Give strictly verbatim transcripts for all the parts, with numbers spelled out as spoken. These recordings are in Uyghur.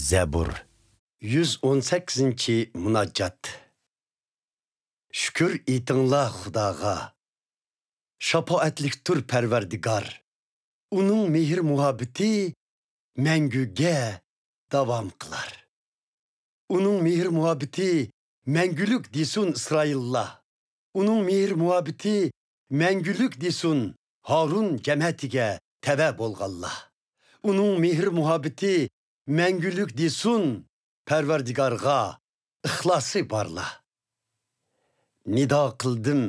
زەبۇر. يۈز ئون سەككىزىنچى مۇناجات. شۈكۈر ئېيتىڭلار خۇداغا. شاپائەتلىكتۇر پەرۋەردىگار. ئۇنىڭ مېھىر-مۇھەببىتى مەڭگۈگە داۋام قىلار. ئۇنىڭ مېھىر-مۇھەببىتى مەڭگۈلۈك دېسۇن ئىسرائىللار. ئۇنىڭ مېھىر-مۇھەببىتى مەڭگۈلۈك دېسۇن ھارۇن جەمەتىگە تەۋە بولغانلار. ئۇنىڭ مېھىر-مۇھەببىتى مەڭگۈلۈك دېسۇن پەرۋەردىگارغا ئىخلاسى بارلار. نىدا قىلدىم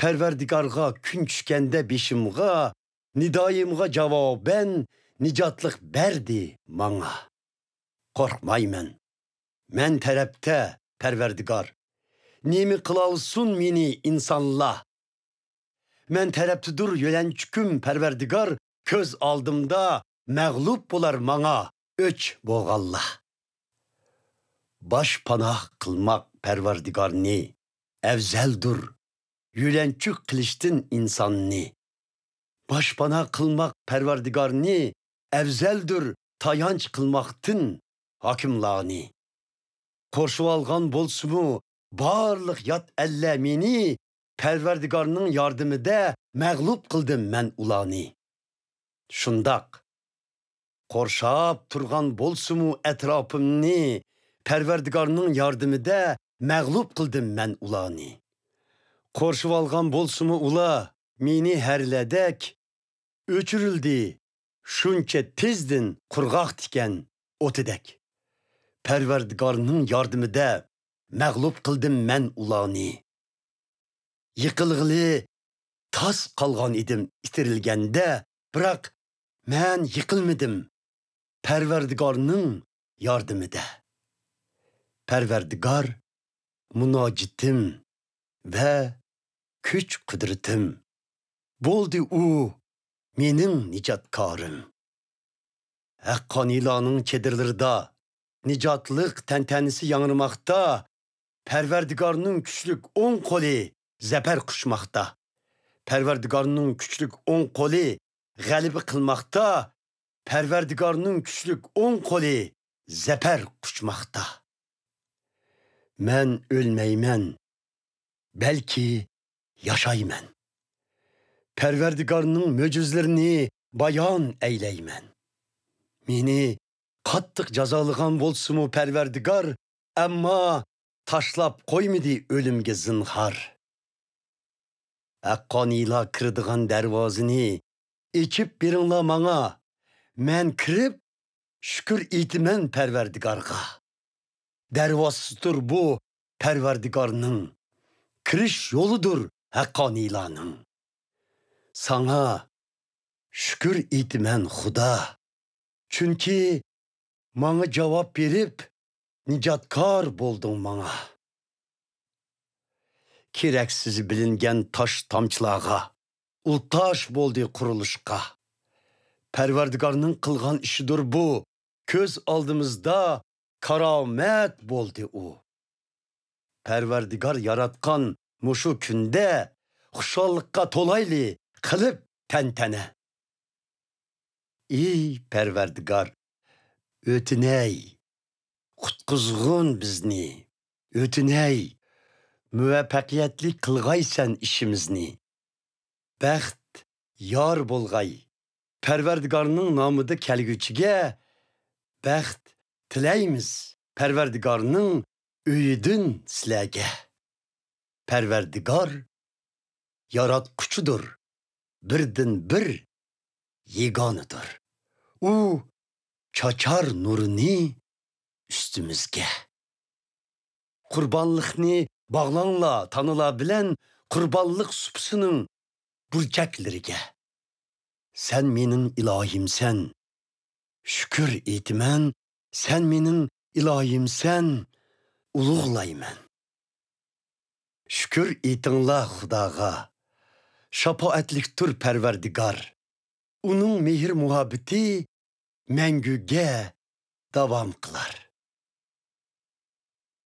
پەرۋەردىگارغا كۈن چۈشكەندە بېشىمغا، نىدايىمغا جاۋابەن نىجاتلىق بەردى ماڭا. قورقمايمەن. مەن تەرەپتە پەرۋەردىگار. نېمە قىلالسۇن مېنى ئىنسانلار؟ مەن تەرەپتىدۇر يۆلەنچۈكۈم پەرۋەردىگار، كۆز ئالدىمدا مەغلۇپ بولار ماڭا ئۆچ بولغانلار. باش پاناھ قىلماق پەرۋەردىگارنى ئەۋزەلدۇر، يۆلەنچۈك قىلىشتىن ئىنساننى. باش پاناھ قىلماق پەرۋەردىگارنى ئەۋزەلدۇر، تايانچ قىلماقتىن ھاكىملارنى. قورشىۋالغان بولسىمۇ بارلىق يات ئەللەر مېنى، پەرۋەردىگارنىڭ ياردىمىدە مەغلۇپ قىلدىم مەن ئۇلارنى. شۇنداق، قورشاپ تۇرغان بولسىمۇ ئەتراپىمنى، پەرۋەردىگارنىڭ ياردىمىدە مەغلۇپ قىلدىم مەن ئۇلارنى. قورشىۋالغان بولسىمۇ ئۇلار مېنى ھەرىلەردەك، ئۆچۈرۈلدى شۇنچە تېزدىن قۇرغاق تىكەن ئوتىدەك. پەرۋەردىگارنىڭ ياردىمىدە مەغلۇپ قىلدىم مەن ئۇلارنى. يىقىلغىلى تاس قالغان ئىدىم ئىتتىرىلگەندە، بىراق مەن يىقىلمىدىم پەرۋەردىگارنىڭ ياردىمىدە. پەرۋەردىگار مۇناجىتىم ۋە كۈچ-قۇدرىتىم. بولدى ئۇ مېنىڭ نىجاتكارىم. ھەققانىيلارنىڭ چېدىرلىرىدا نىجاتلىق تەنتەنىسى ياڭرىماقتا، پەرۋەردىگارنىڭ كۈچلۈك ئوڭ قولى زەپەر قۇچماقتا. پەرۋەردىگارنىڭ كۈچلۈك ئوڭ قولى غەلىبە قىلماقتا. پەرۋەردىگارنىڭ كۈچلۈك ئوڭ قولى زەپەر قۇچماقتا. مەن ئۆلمەيمەن، بەلكى ياشايمەن. پەرۋەردىگارنىڭ مۆجىزىلىرىنى بايان ئەيلەيمەن. مېنى قاتتىق جازالىغان بولسىمۇ پەرۋەردىگار، ئەمما تاشلاپ قويمىدى ئۆلۈمگە زىنھار. ھەققانىيلار كىرىدىغان دەرۋازىنى ئېچىپ بېرىڭلار ماڭا. مەن كىرىپ، شۈكۈر ئېيتىمەن پەرۋەردىگارغا. دەرۋازىسىدۇر بۇ پەرۋەردىگارنىڭ، كىرىش يولىدۇر ھەققانىيلارنىڭ. ساڭا شۈكۈر ئېيتىمەن خۇدا، چۈنكى ماڭا جاۋاب بېرىپ، نىجاتكار بولدۇڭ ماڭا. كېرەكسىز بىلىنگەن تاش تامچىلارغا، ئۇلتاش بولدى قۇرۇلۇشقا. پەرۋەردىگارنىڭ قىلغان ئىشىدۇر بۇ، كۆز ئالدىمىزدا كارامەت بولدى ئۇ. پەرۋەردىگار ياراتقان مۇشۇ كۈندە خۇشاللىققا تولايلى قىلىپ تەنتەنە. ئى پەرۋەردىگار، ئۆتۈنەي، قۇتقۇزغىن بىزنى، ئۆتۈنەي، مۇۋەپپەقىيەتلىك قىلغايسەن ئىشىمىزنى. بەخت يار بولغاي، پەرۋەردىگارنىڭ نامىدا كەلگۈچىگە، بەخت تىلەيمىز پەرۋەردىگارنىڭ ئۆيىدىن سىلەرگە. پەرۋەردىگار ياراتقۇچىدۇر، بىردىن بىر يېگانىدۇر. ئۇ چاچار نۇرىنى ئۈستىمىزگە. قۇربانلىقنى باغلاڭلار تانىلار بىلەن قۇربانلىق سۇپىسىنىڭ بۇرجەكلىرىگە. سەن مېنىڭ ئىلاھىمسەن، شۈكۈر ئېيتىمەن، سەن مېنىڭ ئىلاھىمسەن، ئۇلۇغلايمەن. شۈكۈر ئېيتىڭلار خۇداغا، شاپائەتلىكتۇر پەرۋەردىگار. ئۇنىڭ مېھىر-مۇھەببىتى مەڭگۈگە داۋام قىلار.